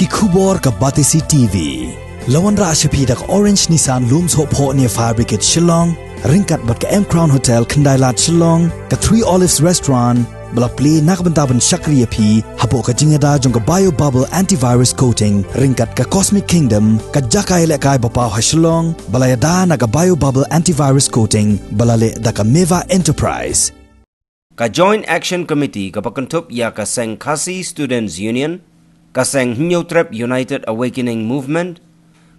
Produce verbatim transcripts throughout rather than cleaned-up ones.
Ki khubor ka Batesi T V. La wanrah sha phi da ka Orange Nissan Lum Sohphoh near Fire Brigade Shillong, ryngkat bad ka M Crown Hotel Khyndailad Shillong, ka Three Olives Restaurant, ba la plie na ka bynta ban shakri ïa phi hapoh ka jingïada jong ka Bio Bubble Antivirus Coating, ryngkat ka Cosmic Kingdom, ka jaka ïalehkai ba paw ha Shillong, ba la ïada na ka Bio Bubble Antivirus Coating, ba la leh da ka Meva Enterprise. Ka Joint Action Committee kaba kynthup ïa ka seng Khasi Students Union, ka seng Hynñiewtrep United Awakening Movement,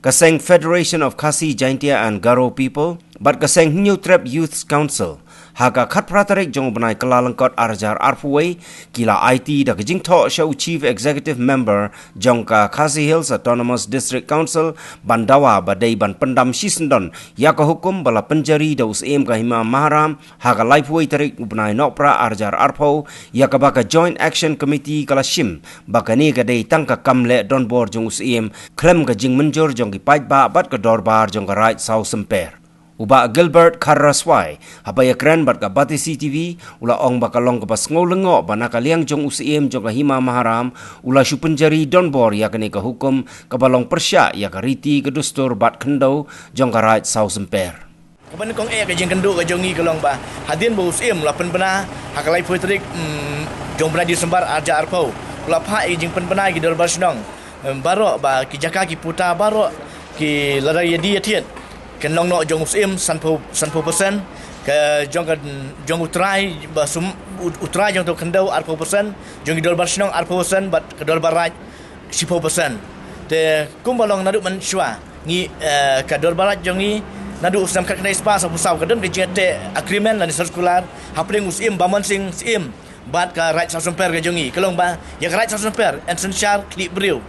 ka seng Federation of Khasi Jaintia and Garo People, bad ka seng Hynñiewtrep Youth Council, ha ka khatphra tarik jong u bnai Kyllalyngkot arhajar arphew wei, ki la aiti da ka jingthoh sha u Chief Executive Member jong ka Khasi Hills Autonomous District Council ban dawa ba dei ban pyndam shisyndon ïa ka hukum ba la pynjari da u Syiem ka Hima Maharam ha ka laiphew wei tarik u bnai Nohprah arhajar arphew, ïa kaba ka Joint Action Committee ka la shim ba kane ka dei tang ka kam leh donbor jong u Syiem khlem ka jingmynjur jong ki paidbah bad ka dorbar jong ka Raid Sawsymper. U Bah Gilbert Kharaswai, haba ïakren bad ka Batesi T V, u la ong ba ka long kaba sngew lyngngoh ba na ka liang jong u Syiem jong ka Hima Maharam, u la shu pynjari donbor ïa kane ka hukum kaba long pyrshah ïa ka riti ka dustur bad khyndew jong ka Raid Sawsymper. Kaba nyngkong eh ka jingkynduh ka jong ngi ka long ba hadien ba u Syiem u la pynbna ha ka laiphew tarik, mm, jong u bnai Disember arhajar arphew, u la phah ïa ka jingpynbna ïa ki dorbar shnong, em, baroh ba ki jaka ki puta baroh ki lada ïa die ïa thied, ka nongnoh jong u Syiem sanphew, sanphew percent, ka jong ka, jong u trai ba sum, u, u trai jong uto u khyndew arphew percent, jong ki dorbar shnong arphew percent, bad ka dorbar raid shiphew percent. Te kumba long naduh mynshuwa ngi, eh, ka dorbar raid jong ngi naduh u snem khatkhyndai spah sawphew saw ka don ka jingïateh agreement lane circular hapdeng u Syiem Bamon Singh Syiem bad ka Raid Sawsymper ka jong ngi, ka long ba ïa ka Raid Sawsymper yn synshar khlieh briew.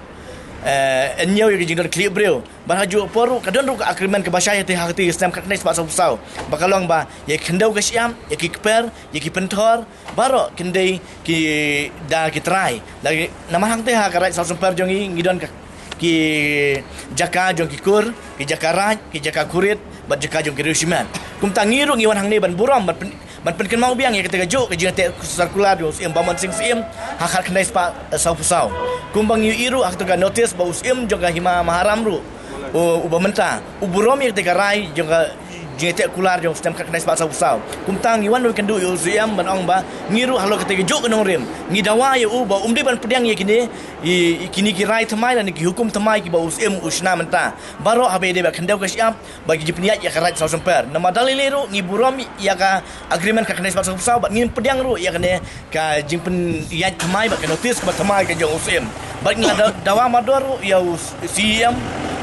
Eh, yn ñiew ïa ka jingdon khlieh briew. Bad ha juh ka por ruh ka don ruh ka agreement kaba shai ha kata ka snem khatkhyndai spah sawphew saw, ba ka long ba ïa ki khyndew ka shyiap, ïa ki kper, ïa ki pynthor, baroh kin dei ki da ki trai. Lagi namar hangta ha ka Raid Sawsymper jong ngi ngi don ka, ki jaka jong ki kur, ki jaka raid, ki jaka khurid bad jaka jong ki riew shimet. Kumta ngi ruh ngi wan hangne ban burom, ban pyn-, ban pynkynmaw biang ïa kata kajuh ka jingïateh circular jong u Syiem Bamon Singh Syiem ha khatkhyndai spah, eh, sawphew saw. Kumba ngi ïohi ruh ha kata ka notice ba u Syiem jong ka Hima Maharam ruh u, uba mynta u burom ïa kata ka rai jong ka jingïateh kular jong u snem khatkhyndai spah sawphew saw. Kumta ngi wan ruh kynduh ïa u Syiem ban ong ba ngi ruh halor kata kajuh ka nongrim ngi dawa ïa u ba um dei ban pdiang ïa kine, ïa, ïa kine ki rai thymmai lane ki hukum thymmai kiba u Syiem u shna mynta. Baroh haba ïadei bad khyndew ka shyiap, ba ki jingpynïaid ïa ka Raid Sawsymper. Namar da lei lei ruh ngi burom ïa ka agreement khatkhyndai spah sawphew saw bad ngim pdiang ruh ïa kane ka jingpynïaid thymmai bad ka notice kaba thymmai ka jong u Syiem. Bad ngi la da-, dawa mardor ruh ïa u Syiem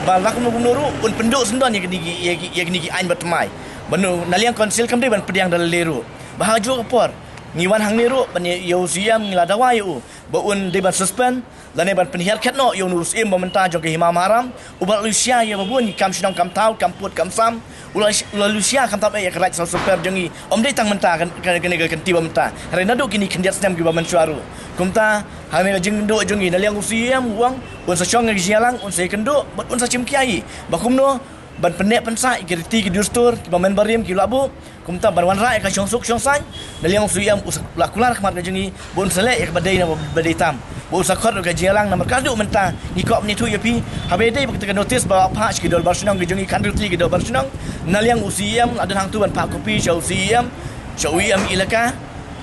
ba la kumno kumno ruh un pynduh syndon ïa kine ki, ïa ki, ïa kine ki aiñ ba thymmai. Ba na liang council kam dei ban pdiang da lei lei ruh. Ba ha juh ka por ngi wan hangne ruh ban ïa, ïa u Syiem ngi la dawa ïa u ba un dei ban suspend lane ban pynhiar khet noh ïa u Syiem ba mynta jong ka Hima Maharam, uba la leit sha ïa ba bun ki kam shnong kam thaw, kam pud kam sam, u la, u la leit sha kam tam eh ïa ka Raid Sawsymper jong ngi. Ym dei tang mynta kan, kan, kane ka kynti ba mynta, hynrei naduh kine khyndiat snem kiba mynshuwa ruh. Kumta ha kane ka jingduh jong ngi na liang u Syiem u ong un sa shong ïa ka jingïalang, un sa ïakynduh bad un sa shim khia hi ba kumno ban pynneh pynsah ïa ki riti ki dustur kiba mynbarim ki la buh. Kumta ban wanrah ïa ka shongsuk shongsaiñ na liang u Syiem u sa la kular khmat ka jong ngi ba un sa leh ïa kaba dei na ba dei tam, ba un sa khot ruh ka jingïalang. Namar ka haduh mynta ngi kwah ban ïathuh ïa phi, haba ïadei bad kata ka notice ba phah sha ki dorbar shnong ka jong ngi, khathynriew tylli ki dorbar shnong, na liang u Syiem la don hangtu ban phah kopi sha u Syiem, sha u Syiem Elaka,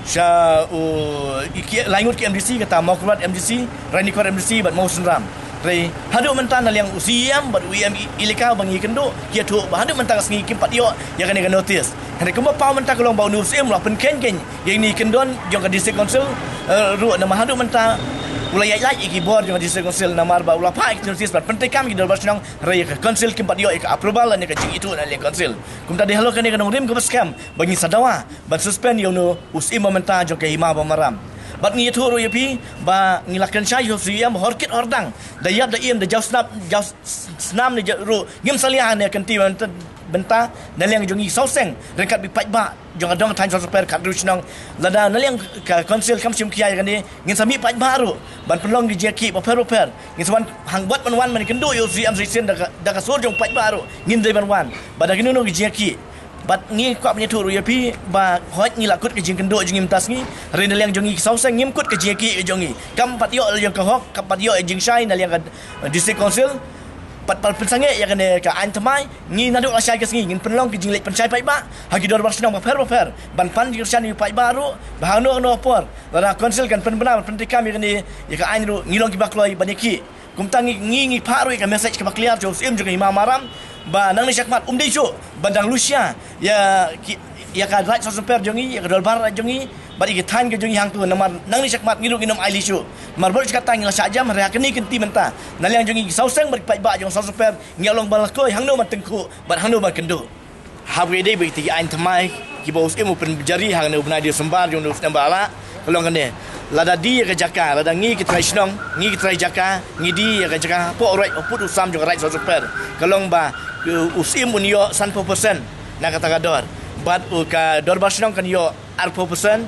sha u, i ki, lai ngut ki M D C, kata Mawkyrwat M D C, Ranikor M D C bad Mawsynram. Hynrei haduh mynta na liang u Syiem bad u Syiem Elaka ba ngi kynduh ki ïathuh ba haduh mynta ka sngi kim pat ïoh ïa kane ka notice. Hynrei kumba paw mynta ka long ba u Syiem u la pynkheiñ kheiñ ïa kine ki kyndon jong ka District Council, eh, ruh, namar haduh mynta u la ïaid lait ïa ki bor jong ka District Council namar ba u la phah ïa ki notice ban pyntreikam ïa ki dorbar shnong, hynrei ïa ka Council kim pat ïoh ïa ka approval lane ka jingïathuh na liang Council. Kumta dei halor kane ka nongrim kaba skhem ba ngi sa dawa ban suspend ïa u Syiem ba mynta jong ka Hima ba Maram. Bad ngi ïathuh ruh ïa phi ba ngi la kren shai ïa u Syiem ba hor kit hor dang, da ïap da im, da jaw snam, jaw s-, snam ne jaw ruh, ngim salia ha kane ka kynti ba mynta, mynta na liang jong ngi saw seng ryngkat bad ki paidbah jong ka dong thaiñ Sawsymper khathynriew shnong. Lada na liang ka Council kam shim khia ïa kane, ngin sa mih paidbah ruh ban pynlong ki jingïakhih bapher bapher. Ngin sa wan hangbat ban wan ban kynduh ïa u Syiem shisien da ka, da ka sur jong paidbah ruh ngim dei ban wan. Ba da kino kino ki jingïakhih Bad ngi kwah pynïathuh ruh ïa phi ba hooid ngi la kut ka jingkynduh jong ngi mynta sngi, hynrei na liang jong ngi ki sawseng ngim kut ka jingïakhih jong ngi. Kam pat ïoh la jong ka hok, kam pat ïoh ïa jingshai na liang ka District Council. Bad pat pynsangeh ïa kane ka aiñ thymmai, ngi naduh lashai ka sngi ngin pynlong ka jingleit pynshai paidbah ha ki dorbar shnong bapher bapher ban pan jingkyrshan ïa u paidbah ruh ba hangno hangno por lada Council kan pynbna ban pyntreikam ïa kane, ïa ka aiñ ruh ngi long kiba kloi ban ïakhih. Kumta ngi, ngi, ngi phah ruh ïa ka message kaba clear jong u Syiem jong ka Hima Maram ba nangne shakhmat um dei shuh ban dang lushia ïa ki, ïa ka Raid Sawsymper jong ngi, ïa ka Dorbar Raid jong ngi bad ïa ki thaiñ ka jong ngi hangto, namar nangne shakhmat ngi ruh ngin ym ailad shuh. Namar bad sha kata ngi la shah jam, hynrei ha kane ka kynti mynta na liang jong ngi ki sawseng bad ki paidbah jong Sawsymper ngi ïa long ba la kloi hangno ban tyngkhuh bad hangno ban kynduh. Haba ïadei bad kita ki aiñ thymmai kiba u Syiem u pynjari ha kane u bnai Disembar jong u snem ba la, ka long kane. Lada die ïa ka jaka, lada ngi ki trai shnong, ngi ki trai jaka, ngi die ïa ka jaka hapoh u Raid, hapoh u sam jong ka Raid Sawsymper, ka long ba, eh, u Syiem un ïoh sanphew percent na kata ka dor. Bad u ka dorbar shnong kan ïoh arphew percent,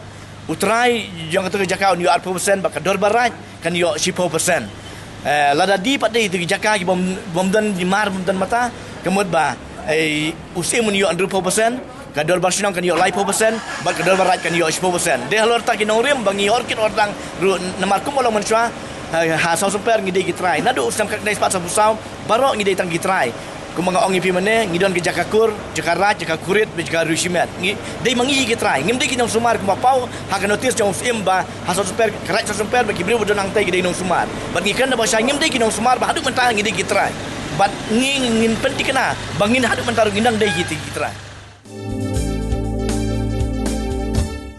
u trai jong kata ka jaka un ïoh arphew percent, bad ka dorbar Raid kan ïoh shiphew percent. Eh, lada die pat de ïa ki jaka ki bym, bym don di mar, bym don mata, ka mut ba, eh, u Syiem un ïoh hynriewphew percent, ka dorbar shnong kan ïoh laiphew percent, bad ka dorbar Raid kan ïoh shiphew percent. Dei halor kata ki nongrim ba ngi hor kit hor tang ruh, namar kumba long mynshuwa, eh, ha Sawsymper ngi dei ki trai. Naduh u snem khatkhyndai spah sawphew saw baroh ngi dei tang ki trai. Kumba nga ong ïa phi mynne, ngi don ki jaka kur, jaka raid, jaka khurit, bad jaka riewshimet. Ngi dei ma ngi hi ki trai, ngim dei ki nongsumar kumba paw ha ka notis jong u Syiem ba ha Sawsymper, ka Raid Sawsymper ba ki briew ba don hangtai ki dei nongsumar. Bad ngi kren da ba shai, ngim dei ki nongsumar ba haduh mynta ngi dei ki trai. Bad ngi, ngin pynthikna ba ngin haduh mynta ruh ngin dang dei hi ki trai.